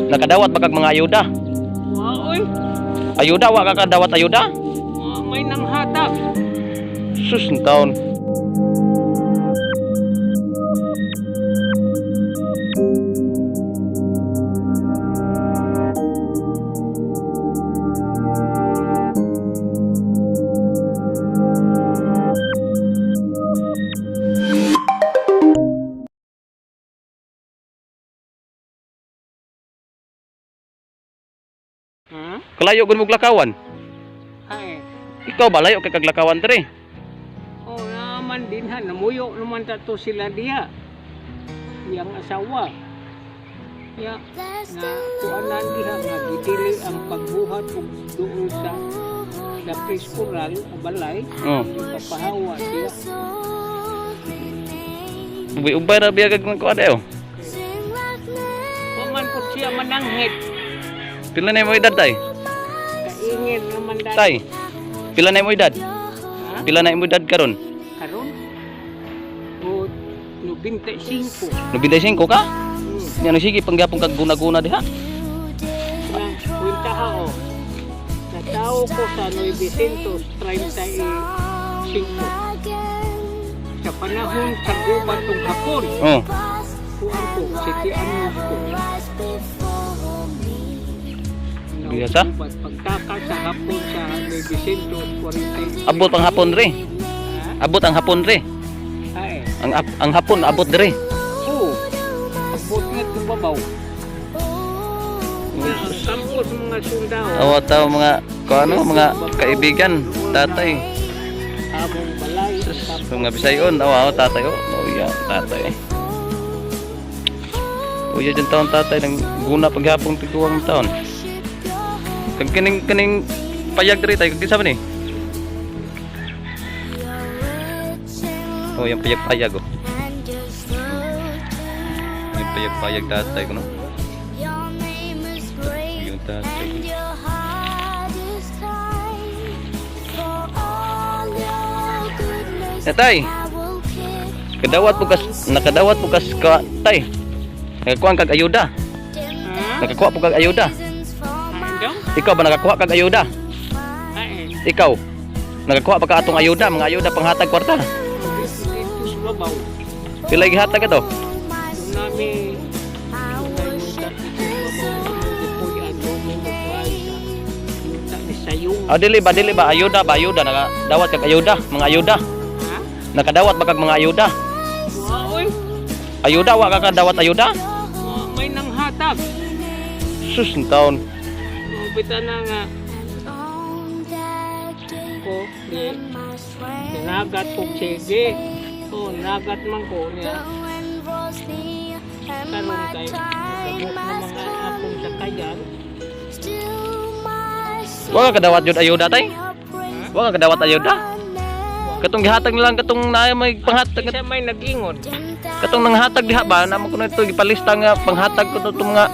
Nakadawat ba kag mga ayuda? Wa oy, Ayuda wa ka kadawat ayuda? wa may nanghatag. Sus ang taon. Ha? Kalayo gud mo lakawan. Ay, Ikaw ba layo kay kaglakawan diri? oh naman din ha, namuyo naman tato sila diha. Yang asawa. Ya, na kuanan diha nga gidili ang pagbuhat og duol sa sa preskoral o balay, Oh. ipapahawa siya. Ubay-ubay ra biya kag kuan dayo. Wa man po siya mananghit. Pila na imo edad tay? Kaingin naman dahil. Tay. Pila na imo edad? Ha? Pila na imo edad karon? Karon? O 95. 95 ka? Hmm. Nya sige panggapon kag guna-guna diha. Na, kwenta ha o. Natao ko sa 935. Sa panahon sa gubat tong hapon, Oh. kuan ko, siti ano ko. Diha sa? Gubat, pagtaka sa hapon sa 945. Abot ang hapon diri. Ha? Abot ang hapon diri. Ay, Ang hapon abot diri. oo. Abot nga tubabaw. Nga, ang kampos mga sundao. Awa tao mga kuano mga kaibigan, tatay. Among balay. Sus, mga Bisayon, awa awa tatay oh. Oh yeah, tatay. Uya dyan taon tatay nang guna paghapon tiguang taon. Kag kining kining payag diri tay kag kinsa man ni? Oh, yung payag-payag oh. Yung payag-payag tatay ko no. Yung tatay. Tatay, kadawat po kas nakadawat po kas ka tay. Nakakuha kag ayuda. Ha? Nakakuha po kag ayuda. Ay, Ikaw ba nakakuha kag ayuda? Ay, Ikaw. Nakakuha ba ka atong ayuda, mga ayuda panghatag kwarta? dito sa babaw. Pila gihatag ato? Doon namin, doon tayo dito sa babaw. Gipuy-an, doon mo magbahay sa yuta ni Sayong. Ah, dili ba ayuda ba ayuda nakadawat kag ayuda, mga ayuda. Ha? Nakadawat ba kag mga ayuda? Wa, oy. Ayuda wa ka kadawat ayuda? Wa, may nanghatag. Sus, ang taon. Bita na nga ko, di, nanagat ko sige. O, nagat man ko niya. Karon kay, nagabot na mga akong sakayan. Wa ka kadawat jud ayuda tay? Wa ka kadawat ayuda? Katong gihatag nilang katong naay may panghatag Isa may nag-ingon. katong nanghatag diha ba namo kuno ito gipalista nga panghatag ko itong mga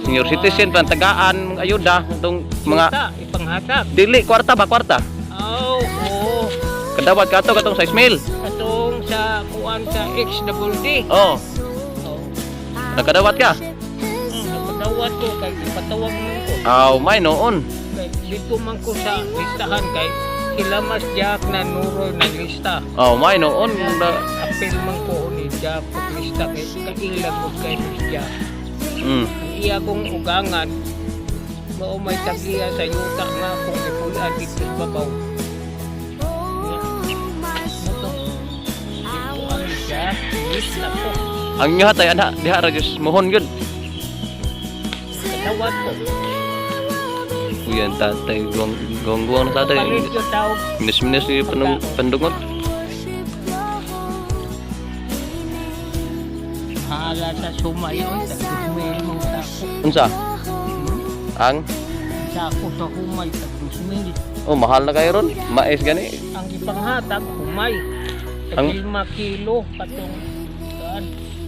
senior citizen pantagaan mga ayuda itong mga Yuta, ipanghatag. dili kwarta ba kwarta Oh, oo. kadawat ka ato katong sa Ismail. Katong sa kuan sa XWD. Oh, Oh. nakadawat ka. Nakadawat ko kay ipatawag man ko. Aw, may noon. Kay dito man ko sa listahan kay sila mas Jack na nuroy na lista. Aw, may noon. Na, Apil man ko ni Jack og lista kay kailan ko kay ni Jack. Ang iya kong ugangan mao may tagiya sa yuta nga akong gipuy-an dito sa babaw. Mo to. Kuan ni Jack, lista ko. Ang inyo hatay ana diha ra gyud mohon gyud. Kadawat ko. Uyan tatay guwang guwang guwang na tatay. Palit yung tao. Minis-minis yung panung pandungot. Mahala sa sumay oy, tag 2,000 mo sako. Unsa? Ang Sako sa humay tag 2,000. oh mahal na kayo ron. Mais gani. Ang ipanghatag humay. Tag Ang- 5 kilo katong kaan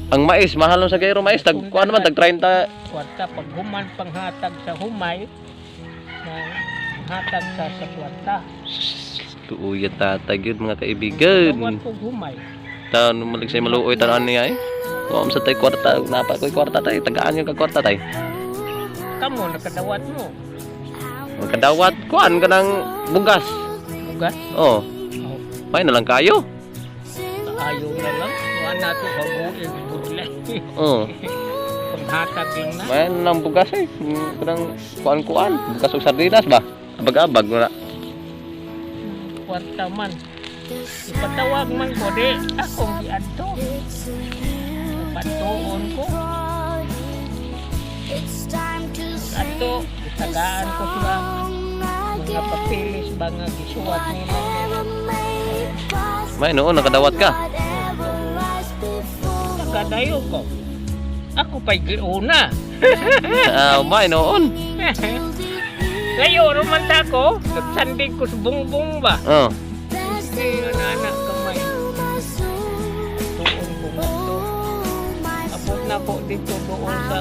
Ang mais mahal na sa kayo mais tag kuan naman tag 30. kwarta pag human panghatag sa humay na hatag sa kwarta. Tuuya tatay gyud mga kaibigan. Tawad kog humay. Taon malig sa maluoy tanan niya eh. Wa sa tay kwarta, napa koy kwarta tay, tagaan yung kag kwarta tay. Kamo nakadawat mo? Magkadawat kuan kanang bugas. Bugas? Oh, Oh, may na lang kayo. Ayaw na lang. Wa na to habuin budlay. Oh, Panghatag lang na. may na lang bugas eh. Kanang kuan-kuan, bugas og sardinas ba? Abag-abag wala. Kwarta man. Ipatawag man ko di akong giadto. Patuon ko. Adto, itagaan ko sila mga papilis ba nga gisuwat nila. May noon nakadawat ka. Nagkadayo ko. Ako pa'y giuna. Ah, may noon. Layo ruman ta ko. Nagsandig ko sa bungbong ba. Oh, Hindi yun anak kamay. Tuon ko nga to. Abot na po dito doon sa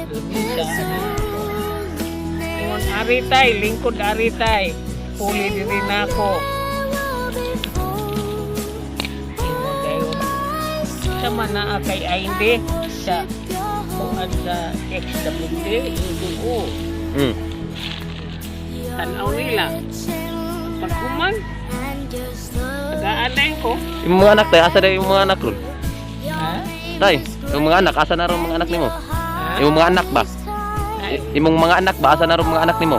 Lamisa. Ingon aritay, lingkod aritay. Puli diri na ako. Ingon dayon. Sama na kay Ainde sa kuan sa XWD. Ingon ko. Tanaw nila. Paghuman, tagaan ko. Yung mga anak tay, asa na yung mga anak ron? Ha? Tay, yung mga anak, asa na ron mga anak nimo? Ha? Yung mga anak ba? Ay, Imong mga anak ba asa na ron mga anak nimo?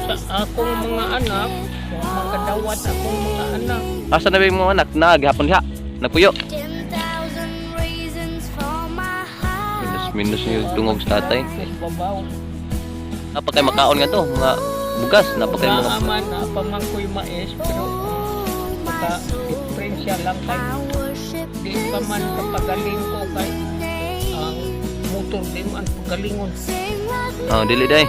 sa akong mga anak, kung makadawat akong mga anak, Asa na ba yung mga anak? Na gihapon diha. Nagpuyo. Minus minus yung dungog sa tatay. Yes, babaw. Napa kay makaon nga to, mga bugas, napa kay mga Naaman na pamangkoy mais, pero maka diferensya lang kay di pa man kapagaling ko kay ang motor di man pagalingon. Oh, dili day.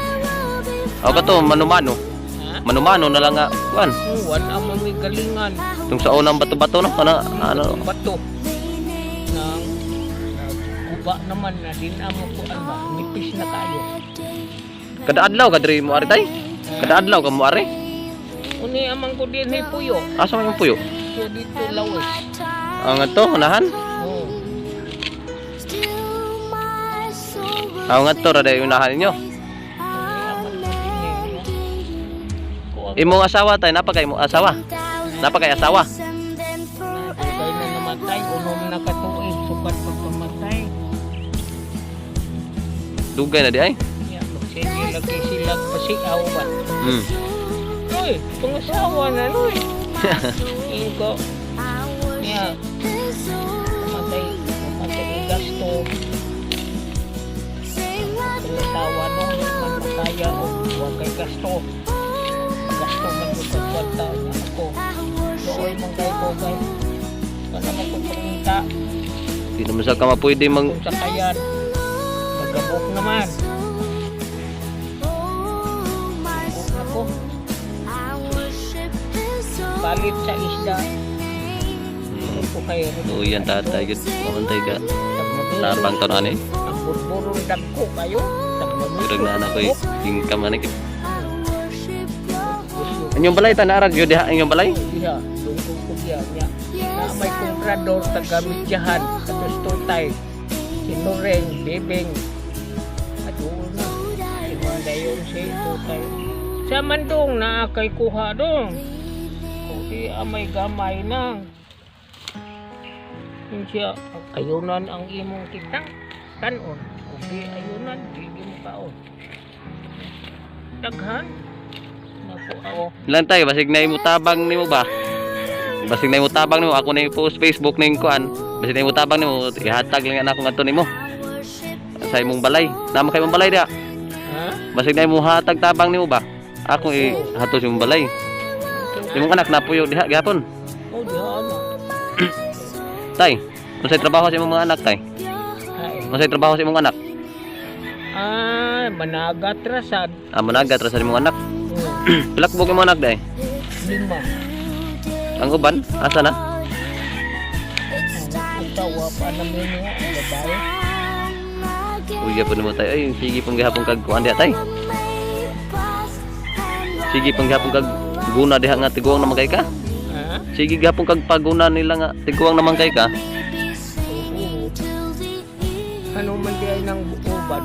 Ako ka to manumano. Ha? Manumano na lang nga kuan. Wala man may galingan. Tung sa unang bato-bato no kana ano. Bato. Nang guba naman na din amo ko ba, nipis na kayo. Kada adlaw ka diri mo ari tay. Kada adlaw ka mo ari. Uni amang ko din hay puyo. Asa man yung puyo? So dito lawis. Ang ato unahan. Oh. Ang ato ra day unahan ninyo. Uni amang ko din hay. Kuha Imong asawa tay, napa kay imong asawa? Napa kay asawa? Dugay na namatay, unom na katuig, sukat pagpamatay. Dugay na di ay. Ya, magsige lagi sila pasiaw ba. Uy, pangasawa na noy. Ingo. Ya, namatay, namatay ang gasto. Pangasawa no, man makaya o wa kay gasto. Gasto man ko sa kwarta niya ako. Looy man kay ko kay. Kana man ko pangita. Di naman sa kama pwede mang Kung sa kayan, magabok naman. Buk ako. Balit sa isda. Ko kay Oo, yan tatay gud. Mamantay ka. Tabang to ani. Ang burburong dagko kayo. Pero na anak ko income ani. Inyong balay ta naarag gyud diha inyong balay. Diha, dungkong ko diha niya. Na may komprador taga Midyahan, katos tutay. Si Noreng, Bebeng. At oo na. Si Mandayon, si tutay. Sa mandong na kay kuha dong. Kundi amay gamay na. Yun siya, ayunan ang imong kitang kanon. Kundi ayunan, di mo kaon. Daghan. Naku, ako. Lang tayo basig na imo tabang nimo ba? Basig na imo tabang nimo ako na i-post Facebook ning kuan. Basig na imo tabang nimo ihatag lang ana ko ngadto nimo sa imong balay. Namo kay imong balay diha. Ha? Basig na imo hatag tabang nimo ba? Ako ihatod sa imong balay. Imong anak napuyo diha gihapon. Oh, diha ano. Tay, unsay trabaho sa imong mga anak tay? Ay. Unsay trabaho sa imong anak? Ah, managat rasad. Ah, managat ra sa imong anak. Oh, Pilakbog imong anak day. 5. Ang uban asa na? Ang utawa pa namin niya, ang babae. Uy, gyapon nimo tay. Ay, sige pong gihapon kag kuan diha tay. Sige pong gihapon kag guna diha nga tiguang naman kay ka. Ha? Sige gihapon kag paguna nila nga tiguang naman kay ka. Oo. Ano man di ay ng uban.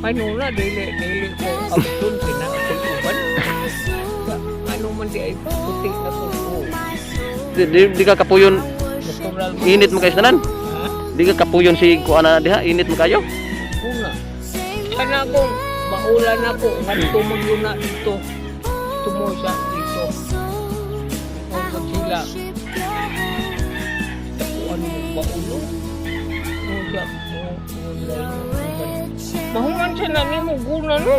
Ano na, dili, dili ko abdon, kina ako'y uban. Ano man di ay puti na ko. Oh, Di ka kapuyon natural man. Init mo kayo sa tanan. Ha? Di ka kapuyon si kuan na diha, init mo kayo. Una. Kana kung maulan ako, ngadto mo yun na dito. Tumo siya dito. Kung sila. Takuan mo baulo. Ano siya? Mahuman siya na nimo guna no.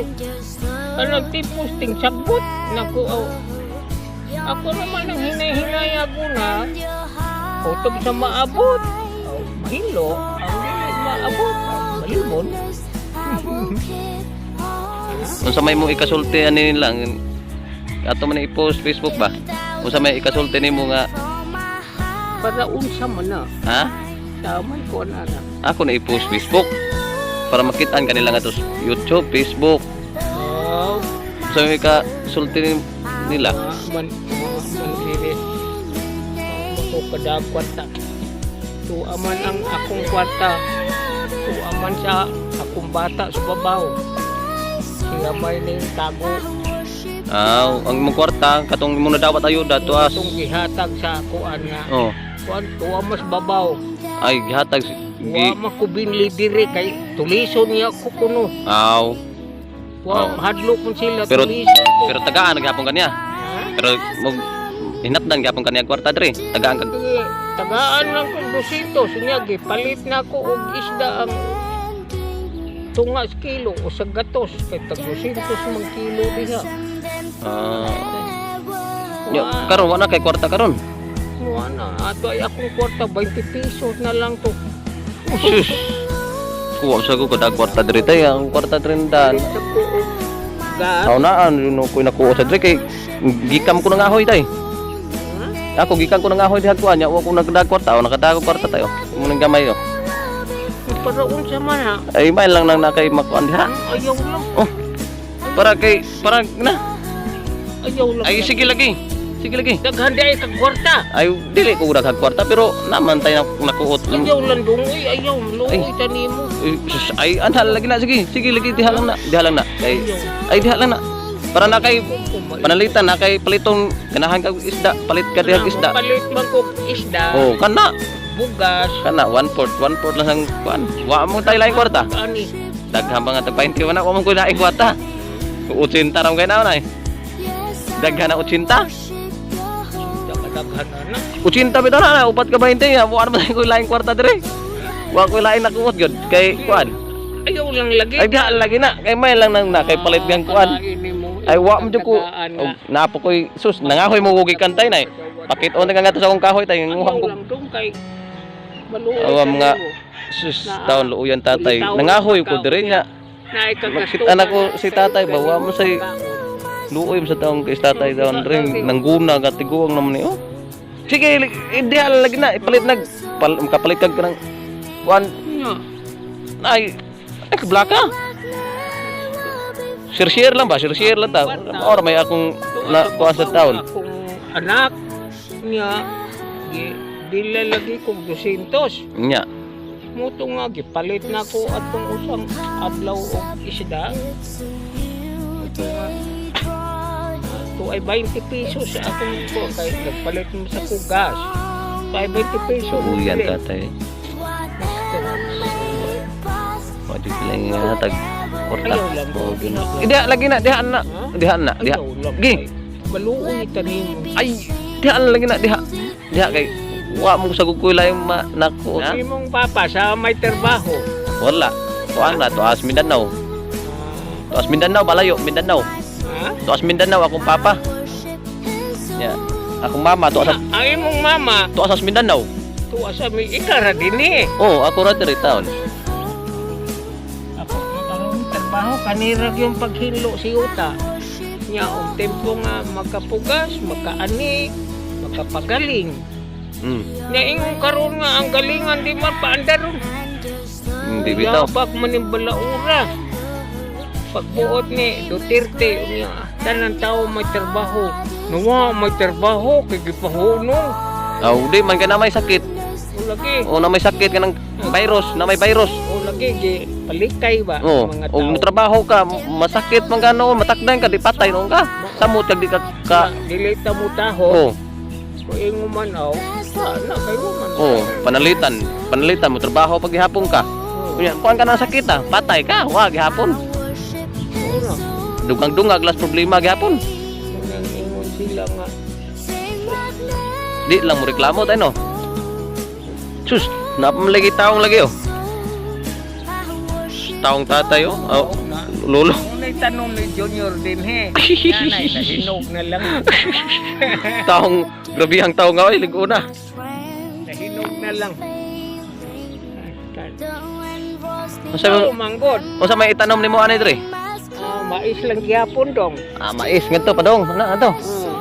Kanang tipos ting sagbot. Naku, oh. Ako naman ang hinay-hinay ako na. Utob sa maabot. Oh, mahilo. Ang dili maabot. Ang malimon. Unsa may mo ikasulti ani lang ato man i-post Facebook ba? Unsa may ikasulti nimo nga Para unsa man na. Ha? Sa may kuan ana. Ako na i-post Facebook para makitaan kanila nga to sa YouTube, Facebook. Oh, Unsa may ikasulti nila? man man dili. Ako kada kwarta. Tuwa man ang akong kwarta. Tuwa man sa akong bata sa babaw. Sila may ning tago. Ah, ang imong kwarta katong imong nadawat ayuda tuas. Itong gihatag sa kuan nga. Oh, Kuan tuwa mas babaw. Ay gihatag gi Wa makubinli diri kay tulison niya ko kuno. Aw. Wa Oh. hadlok man sila Pero tulison ko. Pero tagaan naghapon kaniya. Ha? Pero mo hinatdan gyapon kaniya kwarta diri. Tagaan kag Sige, tagaan lang kong 200 niya gipalit na ko og isda ang tunga sa kilo o sa gatos kay tag 200 man kilo diha. Ah. Nya, karon wa na kay kwarta karon. Wa na ato ay akong kwarta 20 pesos na lang to. Sus. Kuha sa ko kada kwarta diri tay, ang kwarta diri dan. Palit sa ko og gas. Taunaan yun ko nakuha sa diri kay gikam ko nang ahoy tay. Ha? Ako gikan ko nang ahoy diha kuha nya wa ko nagdag kwarta, o nakadago kwarta tayo. Mo nang gamay oh. Para unsa man ha? Ay may lang nang nakay makuan diha. Ayaw lang. Oh. Para kay para na. Ayaw lang. Ay sige lagi. Sige lagi. Daghan di ay kag kwarta. Ay dili ko daghang kwarta pero naman tay nakuot. Ayaw lang dungoy, ayaw luoy tanimo. Ay, sus, ay anhal lagi na sige. Sige lagi diha lang na. Diha lang na. Kay Ayaw. ay diha lang na. Para na kay panalitan na kay palitong ganahan kag isda, palit ka diha isda. Palit man ko isda. Oh, kana Bugas. Kana one fourth lang ang kuan. Wa mo tayo laing kwarta. Ani. Daghan pa nga tag 20 wala wa mo ko laing kwarta. 80 ra kay na eh. Daghan na 80. Daghan na. 80 bitaw na, upat ka 20 ya. Wa naman ko laing kwarta dire. Wa ko laing nakuot gyud kay kuan. Ayaw lang lagi. Ay diha lagi na kay may lang nang na kay palit yang kuan. Ay wa mo jud ko og naapo koy sus nangahoy mo og kantay nay. Pakit-on ka nga to sa akong kahoy tay nguham Ayaw ko. lang dong kay maluoy Awa, sa nimo. Sus taon luuyan tatay. Nangahoy ko dire nya. Naay kagastuhan Makita na ko si tatay ba wa mo say Kaon. luoy mo sa taong kay tatay daon ring nangguna ka tiguang naman ni oh. Sige, ideal lagi na ipalit nag pal, makapalit kag kanang kuan Nya. ay ay kablaka. Share-share lang ba? Share-share lang ta. Or may akong na kuan sa taon. Akong anak niya gi dila lagi kog 200. Nya. Muto nga gipalit na ko atong usang adlaw og isda. Ito nga ito ay 20 pesos sa akong ko kay nagpalit mo sa kugas. Ito ay 20 pesos. Uyan tatay. Wa jud sila nga hatag kwarta. Ayaw lang. Diha lagi na, diha na. Diha na, diha. Ayaw lang. Gi. Kay maluoy tanim. Ay, diha na lagi na, diha. Diha kay wa mo sa kukuy laing ma nako. Ang imong papa sa may trabaho. Wala. Kuan na tuas Mindanao. Tuas Mindanao balayo, Mindanao. Ha? Tuas Mindanao akong papa. Ya. Akong mama tuas sa Ang imong mama tuas sa Mindanao. tuwa sa may ikara din eh. Oh, ako ra diri taon. Ako ang trabaho kanirag yung paghinlo si Uta. Nya og tempo nga makapugas, makaani, makapagaling. Nya ingon karon nga ang galingan di man paandaron. Hindi bitaw. Yabak man ning balaura. Pagbuot ni Duterte unya tanan tao may trabaho. Nuwa may trabaho kay gipahunong. Aw, di man ka na may sakit. O lagi. O na may sakit kanang virus, na may virus. O Lagi gi palikay ba Oh, ang mga og tao. motrabaho ka, masakit man ka noon, matakdan ka, di patay noon ka. Samot kag di ka, ka Dili ta mo taho. Kung ingo man aw, sa na kayo man. Oh, panalitan, panalitan mo trabaho pag gihapon ka. Unya, kuan ka ng sakit ah, patay ka, wa gihapon. Oo na. Dugang-dungag las problema gihapon. Kung ang ingon sila nga Di lang mo reklamo tayo no. Sus, napamalagi taong lagi oh. Taong tatay oh. Oh, na. lolo. Unay tanong ni Junior din he. Nanay, nahinog na lang. Taong grabe ang taong nga oy, ligo na. Nahinog na lang. Unsa Oh, manggod. unsa may itanom nimo ani dre? Ah, mais lang gihapon dong. Ah, mais ngadto padong. Ana ato.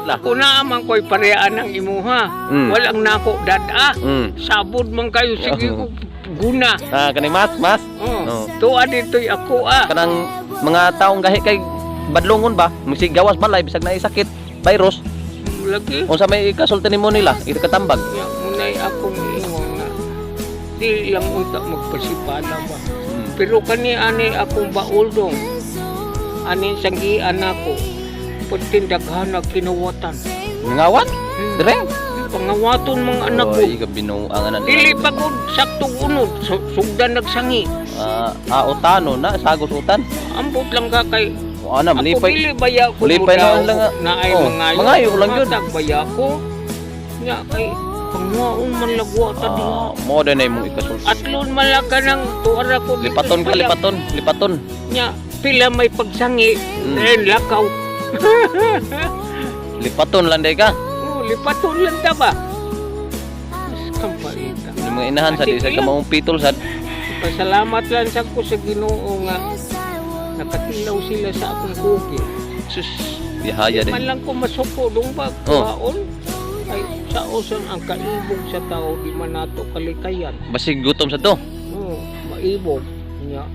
La. Ako na man ko'y parean ang imuha. Walang nako dada. Sabod man kayo sige ko guna. Ah, kani mas, mas. Oh. Oo. Tuwa dito'y ako ah. Kanang mga taong gahi kay badlongon ba, musig gawas balay bisag na sakit virus. Lagi. Unsa may ikasulti nimo nila, ikatambag. Ya, munay akong ingon nga di lang unta magpasipala ba. Pero kani ani akong baul dong. Ani sanggian ako. Pagtindaghan na kinuwatan. Nangawat? Dire. Pangawaton mga anak ko. Oy, kabinuangan na. Dili pa gud sakto unod, sugdan nagsangi. Ah, ah, utano na, sagos utan. Ambot lang ka kay Ana, ako malipay. dili baya ko Malipay na lang, ah. na ay Oh, mangayo. mangayo lang yun. Matag baya ko. Nya kay panguwaon man lagwa ta diha. Ah, mo din na imong ikasulti. Atlon man lang ka ng tuara ko dito Lipaton sa ka, payag. lipaton, lipaton. Nya pila may pagsangi, then lakaw. Lipaton lang day ka. Oh, lipaton lang ta ba? Mas kampaita. Yung mga inahan sa di sa kamaong pitol sad. Pasalamat lang sa ko sa Ginoo nga nakatilaw sila sa akong kuki. Sus, bihaya Man din. lang ko masuko dong ba kuhaon. Ay sa usan ang kaibog sa tao di man nato kalikayan. Basig gutom sa to. Oo, maibog nya.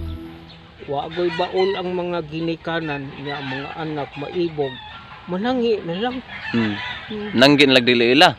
Wa goy baol ang mga ginikanan nya ang mga anak maibog. Manangi na lang. Nanggin lag dili ila.